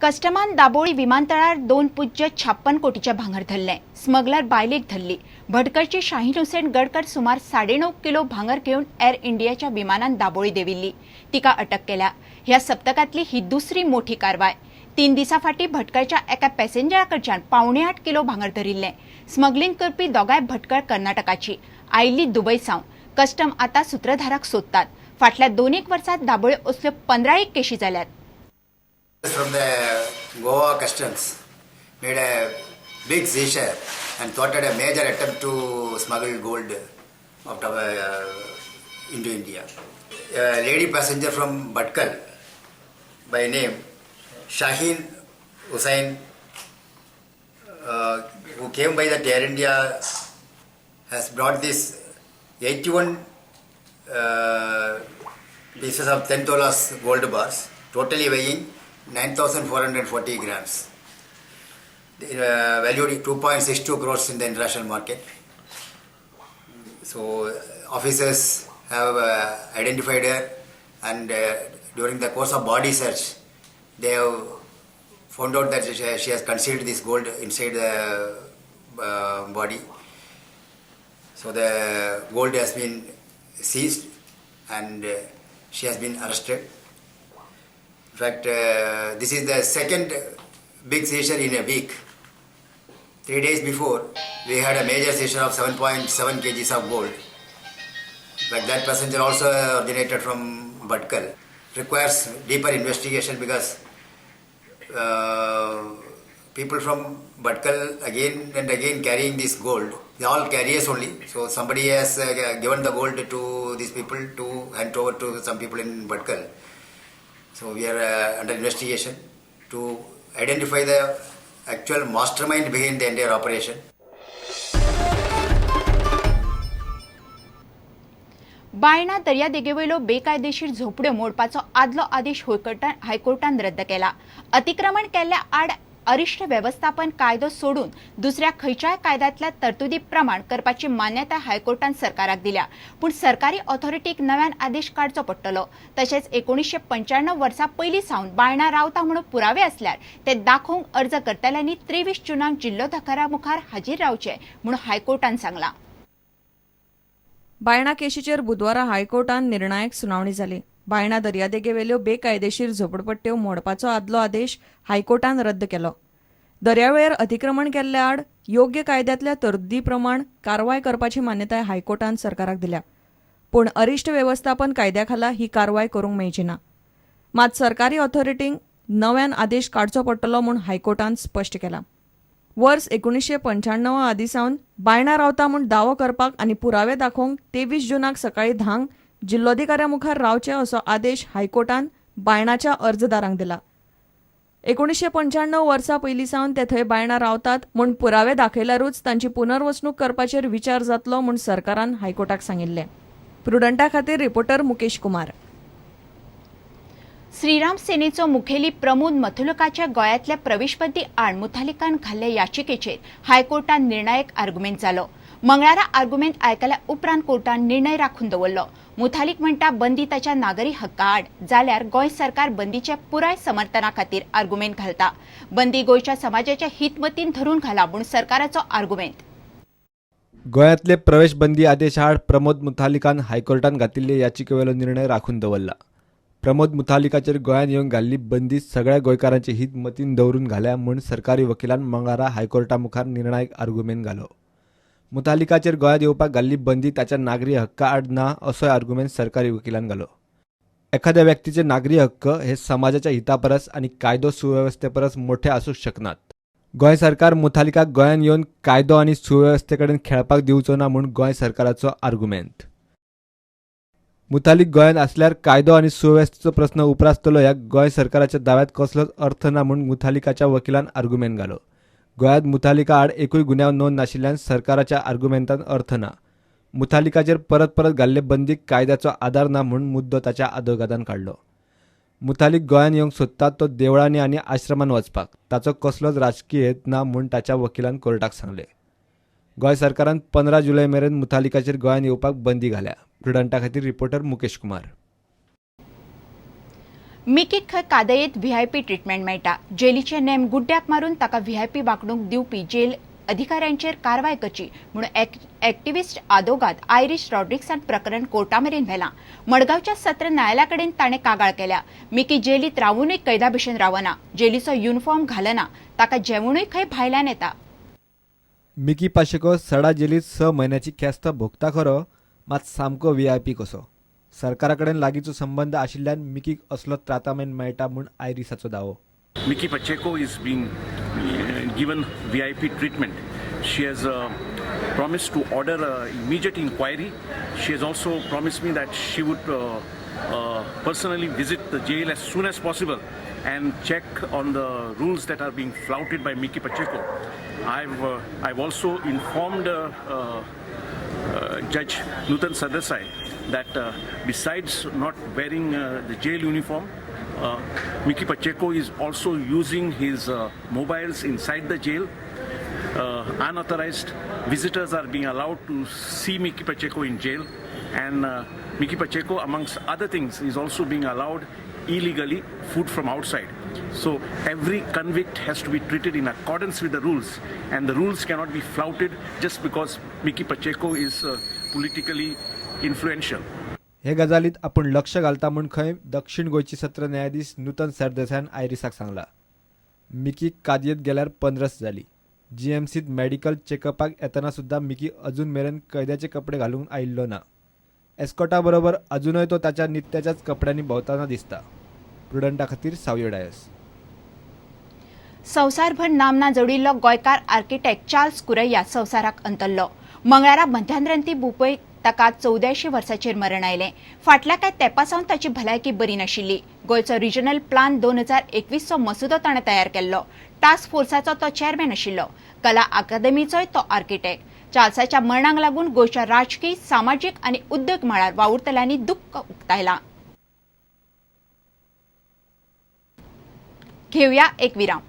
कस्टमान दाबोळी विमानतळार 2.56 कोटीचे भांगर धरलें. स्मगलर बायलेक धरली. भटकळची शाहीन हुसेन गडकर सुमार 9.5 किलो भांगर घेवन एअर इंडियाच्या विमानान दाबोळी देविल्ली. तिका अटक केल्या. ह्या सप्तकांतली ही दुसरी मोठी कारवाय. 3 दिसां फाटीं भटकळच्या एका पॅसेंजरा कडच्यान 7.75 किलो भांगर धरिल्लें. स्मगलिंग करपी दोगांय भटकळ कर्नाटकाची, आयिल्ली दुबय सावन. कस्टम आतां सुत्रधाराक सोदतात. फाटल्या 2 वर्सांत दाबोळे असल्यो 15 केशी जाल्यात. From the Goa customs made a big seizure and thwarted a major attempt to smuggle gold out of into India. A lady passenger from Bhatkal by name Shaheen Hussain, who came by that Air India, has brought this 81 pieces of 10 tolas gold bars, totally weighing 9,440 grams, valued 2.62 crores in the international market. So officers have identified her, and during the course of body search, they have found out that she has concealed this gold inside the body. So the gold has been seized and she has been arrested. In fact, this is the second big seizure in a week. 3 days before, we had a major seizure of 7.7 kgs of gold. But that passenger also originated from Bhatkal. Requires deeper investigation because people from Bhatkal again and again carrying this gold. They all carriers only. So somebody has given the gold to these people to hand over to some people in Bhatkal. So we are under investigation to identify the actual mastermind behind the entire operation. Baina दर्यादेगेवयलो बेकायदेशीर झोपड्यो मोडपाचो आदलो आदेश हायकोर्टान रद्द केला. अतिक्रमण केल्ल्या आड अरिश्ट वेवस्थापन कायदो सोडून दुसऱ्या खंयच्याय कायद्यांतल्या तरतुदी प्रमाण करपाची मान्यताय हायकोर्टान सरकाराक दिल्या. पूण सरकारी ऑथॉरिटीक नव्यान आदेश काडचो पडटलो. तशेंच 1995 वर्सा पयलीं सावन बायणा रावता म्हणून पुरावे आसल्यार ते दाखोवंक अर्ज करतल्यांनी 23 जूनाक जिल्लोधिकाऱ्या मुखार हाजीर रावचे म्हणून हायकोर्टान सांगलां. बायणा केशीचेर बुधवारा हायकोर्टान निर्णायक सुनावणी जाली. बायणा दर्यादेगेवेल्यो बेकायदेशीर झोपडपट्ट्यो मोडपाचो आदलो आदेश हायकोर्टान रद्द केलो. दर्यावेळेर अतिक्रमण केल्ल्या आड योग्य कायद्यांतल्या तरतुदी प्रमाण कारवाय करपाची मान्यताय हायकोर्टान सरकाराक दिल्या. पूण अरिश्ट वेवस्थापन कायद्या खाला ही कारवाय करूंक मेळची ना. मात सरकारी ऑथॉरिटींक नव्यान आदेश काडचो पडटलो म्हूण हायकोर्टान स्पश्ट केलां. वर्स 1995 आदीं सावन बायणा रावता म्हूण दावो करपाक आनी पुरावे दाखोवंक 23 जूनाक सकाळीं 10 जिल्लोधिकाऱ्या मुखार रावचे असो आदेश हायकोर्टान बायणाच्या अर्जदारांक दिला. 1995 वर्सा पयलीं सावन ते थंय बायणा रावतात म्हूण पुरावे दाखयल्यारूच तांची पुनर्वसणूक करपाचेर विचार जातलो म्हूण सरकारान हायकोर्टाक सांगिल्लें. प्रुडंटा खातीर रिपोर्टर मुकेश कुमार. श्रीराम सेनेचो मुखेली प्रमोद मुथालिकाच्या गोंयांतल्या प्रवेशबंदी आड मुथालिकान घाल्ले याचिकेचेर हायकोर्टान निर्णायक आर्ग्युमेंट जालो. मंगळारा आर्ग्युमेंट आयकल्या उपरांत कोर्टान निर्णय राखून दवरलो. मुथालिक म्हणटा बंदी ताच्या नागरी हक्का आड जाल्यार गोंय सरकार बंदीच्या पुराय समर्थना खातीर आर्ग्युमेंट घालता. बंदी गोंयच्या समाजाच्या हितमतीन धरून घाला म्हूण सरकाराचो आर्ग्युमेंट. गोंयांतले प्रवेश बंदी आदेशा आड प्रमोद मुथालिकान हायकोर्टान घातिल्ले याचिकेवेलो निर्णय राखून दवरला. प्रमोद मुथालिकाचेर गोंयांत येवन घाल्ली बंदी सगळ्या गोंयकारांचे हित मतीन दवरून घाल्या म्हूण सरकारी वकिलान मंगळारा हायकोर्टा मुखार निर्णायक आर्ग्युमेंट घालो. मुथालिकाचेर गोंयांत येवपाक घाल्ली बंदी ताच्या नागरी हक्का आड ना असोय आर्ग्युमेंट सरकारी वकिलान घालो. एखाद्या व्यक्तीचे नागरी हक्क हे समाजाच्या हिता परस आनी कायदो सुवेवस्थे परस मोठे आसूंक शकनात. गोंय सरकार मुथालिकाक गोंयांत येवन कायदो आनी सुवेवस्थे कडेन खेळपाक दिवचो ना म्हूण गोंय सरकाराचो आर्ग्युमेंट. मुथालिक गोंयांत आसल्यार कायदो आनी सुवेवस्थेचो प्रस्न उप्रासतलो ह्या गोंय सरकाराच्या दाव्यात कसलोच अर्थ ना म्हूण मुथालिकाच्या वकिलान आर्ग्युमेंट घालो. गोंयांत मुथालिका आड एकूय गुन्यांव नोंद नाशिल्ल्यान सरकाराच्या आर्ग्युमेंटान अर्थ ना. मुथालिकाचेर परत परत घाल्ले बंदीक कायद्याचो आदार ना म्हूण मुद्दो ताच्या आदोगादान काडलो. मुथालिक गोंयांत येवंक सोदता तो देवळांनी आनी आश्रमान वचपाक, ताचो कसलोच राजकीय हेत ना म्हूण ताच्या वकिलान कोर्टाक सांगलें. गोंय सरकारान 15 जुलय मेरेन मुथालिकाचेर गोंयांत येवपाक बंदी घाल्या. प्रुडंटा खातीर रिपोर्टर मुकेश कुमार. मिकीक खंय कादयेंत व्हीआयपी ट्रिटमेंट मेळटा. जेलीचे नेम गुड्ड्याक मारून ताका व्हीआयपी वागणूक दिवपी जेल अधिकाऱ्यांचेर कारवाय करची म्हूण एक्टिव्हिस्ट आदोगाद आयरीश रॉड्रिक्सान प्रकरण कोर्टा मेरेन व्हेलां. मडगांवच्या सत्र न्यायालया कडेन ताणें कागाळ केल्या. मिकी जेलीत रावूनय कैदा भशेन रावना, जेलीचो युनिफॉर्म घालना, ताका जेवणूय खंय भायल्यान येता. मिकी पाशेको सडा जेलीत 6 म्हयन्याची ख्यास्त भोगता खरो, मात सामको व्हीआयपी कसो. सरकारा कडेन लागींचो संबंद आशिल्ल्यान मिकीक असलो त्रातामेन मेळटा म्हूण आयरिसाचो दावो. Mickey Pacheco is being given VIP treatment. She has promised to order an immediate inquiry. She has also promised me that she would personally visit the jail as soon as possible and check on the rules that are being flouted by Mickey Pacheco. I've also informed Judge Nutan Sardesai that besides not wearing the jail uniform, Mickey Pacheco is also using his mobiles inside the jail. Unauthorized visitors are being allowed to see Mickey Pacheco in jail, and Mickey Pacheco, amongst other things, is also being allowed illegally food from outside. So every convict has to be treated in accordance with the rules, and the rules cannot be flouted just because Mickey Pacheco is politically influential. हे गजालीत आपूण लक्ष घालता म्हूण खंय दक्षिण गोंयची सत्र न्यायाधीश नूतन सरदेसायान आयरिसाक सांगला. मिकीक कादयेंत गेल्यार 15 जाली. जीएमसीत मेडिकल चेकअपाक येतना सुद्दां मिकी अजून मेरेन कैद्याचे कपडे घालूंक आयिल्लो ना. एस्कॉटा बरोबर अजुनय तो ताच्या नित्याच्याच कपड्यांनी भोंवतना दिसता. प्रुडंटा खातीर सावयो डायस. संवसारभर नामना जोडिल्लो गोंयकार आर्किटेक्ट चार्ल्स कुरैया संवसाराक अंतरलो. मंगळारा मध्यानराती मुंबय ताका 84 वर्सांचेर मरण आयलें. फाटल्या कांय तेंपा सावन ताची भलायकी बरी नाशिल्ली. गोंयचो रिजनल प्लान 2021चो मसुदो ताणें तयार केल्लो. टास्क फोर्साचो तो चेअरमॅन आशिल्लो. कला अकादमीचोय तो आर्किटेक्ट. चार्ल्साच्या मरणाक लागून गोंयच्या राजकी, सामाजीक आनी उद्देग मळार वावुरतल्यांनी दुख्ख उक्तायलां. घेवया एक विराम.